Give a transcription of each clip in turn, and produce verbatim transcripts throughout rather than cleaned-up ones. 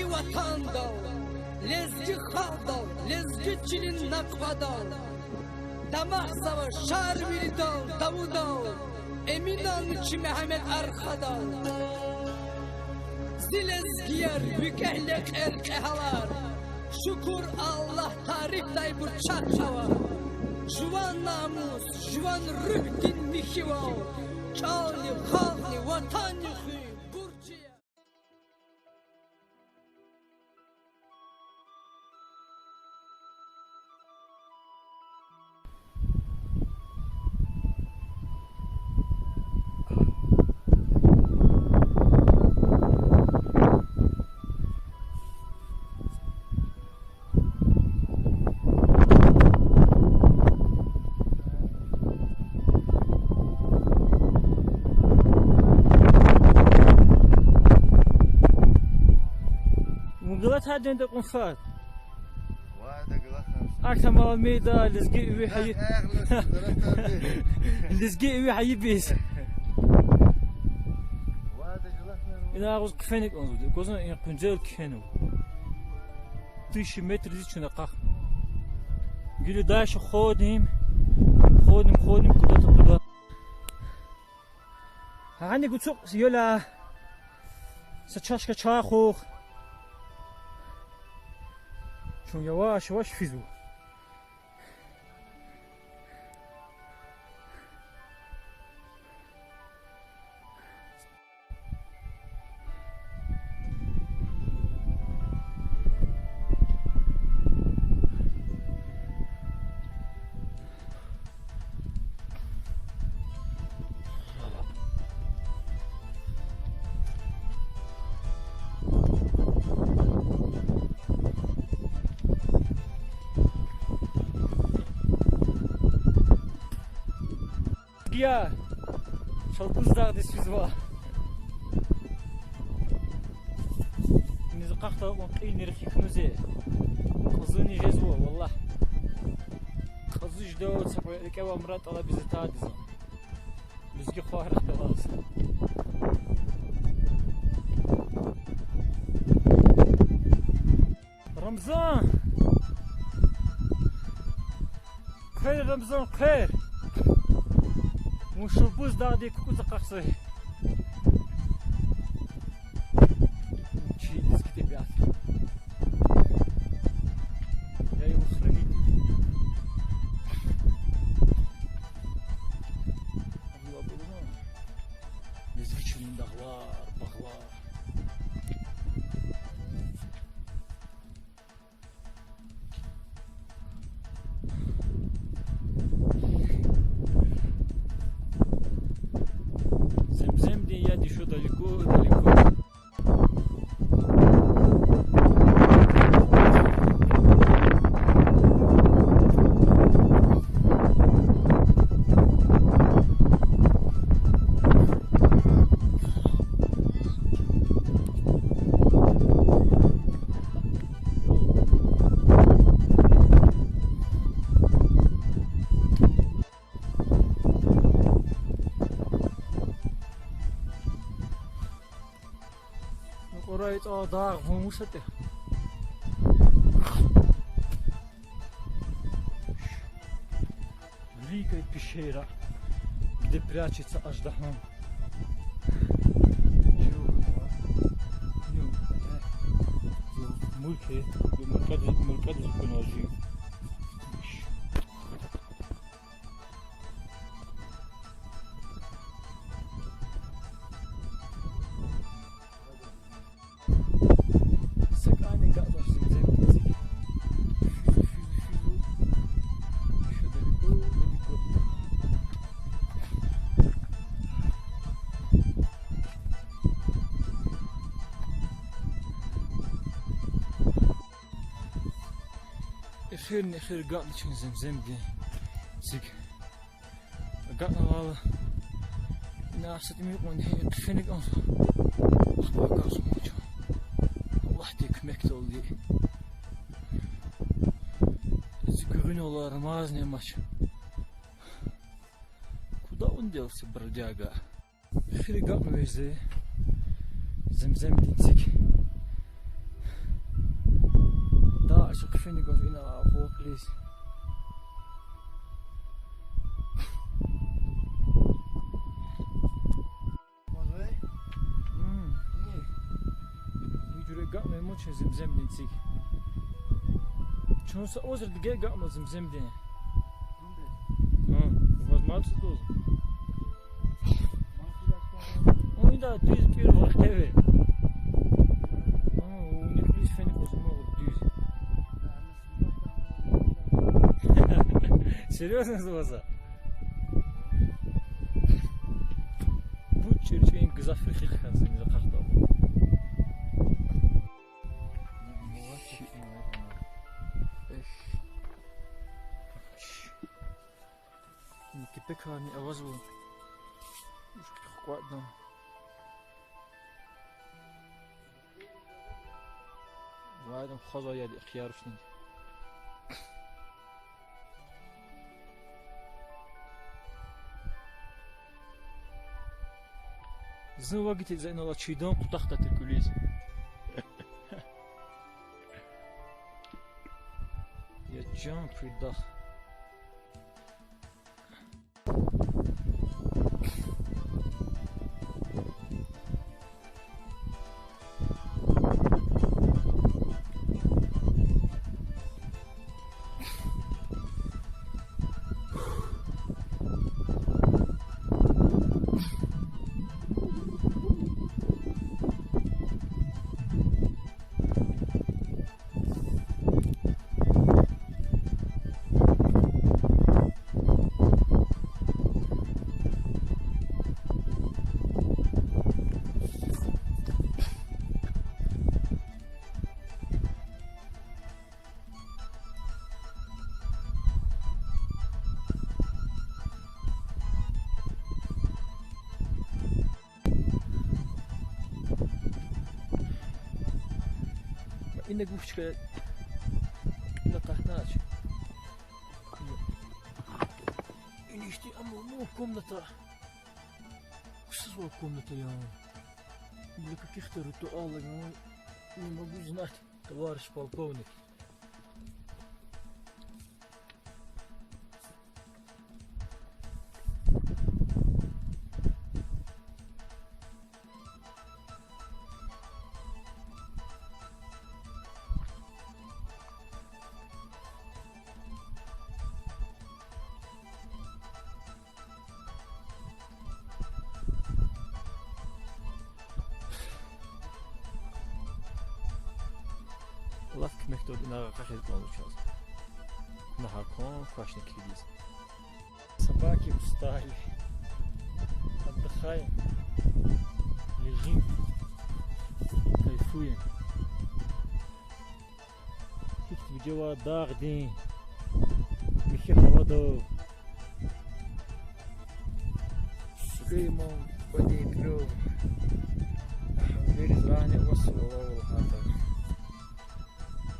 Ватандал, лезги халкьдал, лезги чилин накьвадал, дамахзава Шарвилидал, Давудал, Эминални чи Мегьамед архадал. Зи лезгияр, викӀегь лекьер, кьегьалар, шукур Аллагь, тарифдайбур чахъ ава. Жуван намус, жуван руьгьдин михьивал, чӀални, халкьни, ватанни хуьн буржи я. Вун галатайди я, дакьун фад. Вай, да галатна. Ахьтин мал мейда, лезги иви гьайи-, лезги иви гьайибиз. Ина агъуз хъфена кӀанзава, гвазан и къуьнзел кхьенва. Тыщи метр зи чуьна къах. Гили дальше ходим, ходим, ходим куда-то туда. Гьани гуцукь йила са чашка чай хъухъ. Чун яваш-яваш физва. Я Шалбуз дагъдиз физва. Низ къахталкьун кьилни рехи хьунузе. Кьуьзуьни жезва, валлагь. Кьуьзуь жедайвал са кьве рикӀе ва мурад тӀалабиз атайди за. Лезги хва рехъ галаз. Рамзан! Хъвер, Рамзан, хъвер! Вун Шалбуз дагъдин кукӀуз акъахзава. Чи лезги тӀебиат. Я его хранитель. Лезги чилин дагълар, багълар. Земземдин яд ещё далеко, далеко. Кьурай тӀа дагъ вун вуч атӀа? Великая пещера, где прячется аждахан. Ну, мульке, мулкад, мулкад зукуна жив. Сакани гатӀаш Земземдин цик. Физу, физу, физу. Ещё далеко, далеко. Эхирни эхир гатӀна чун Земземдин цик. Агакьнавайла, ина са тӀимил кьван гьи хъфена кӀанзава. Ахпа агакьзава чун. Аллагьдин куьмекдалди. Зи гуьгъуьнал рамазни амач. Куда он делся, бродяга? Эхир агакьнавай зи Земземдин цик. Са хъфени гваз ина акъваз кьилиз. М. Гьи жуьре агакьна ман чун Земземдин цик. Чун са озердиз агакьна Земземдин. Гьа, ваз мад са доз. Уйда дуьз тир вахтеви. Гьа, уни кьилиз фени кӀваз ман дуьз. Серьёзно заваза? Бу чирчин гзаф рехи хъсан зимиз акъахда. Кепекарни авазва. Хкватна. Вайдан хазва яд ихтияр шнид. Зун вагити за инал чидан кутахда тир куьлиз. Я чан пидах. Ина гуф чка, ина къахнач. Иништи амма му комната. Ксузвай комната я. Для каких-то ритуалов, ну, не могу знать, товарищ полковник. Лап куьмекда ина къахиз кӀанзава чаз. Нагьакан квачни килигиз. Собаки устали. Отдыхаем. Лежим. Кайфуем. Гьикӏ вижева дагъдин михьи гьавада. Сулейман Бадейпиров. Вириз рагьни васвала валгьата.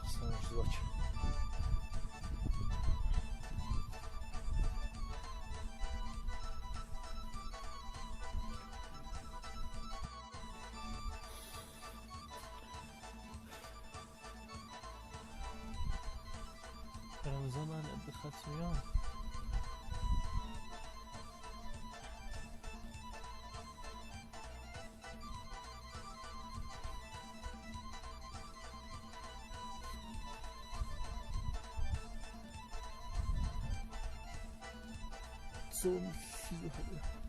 Хъсан жезвач. Рамазан отдыхать вуя. Цун хизухъ.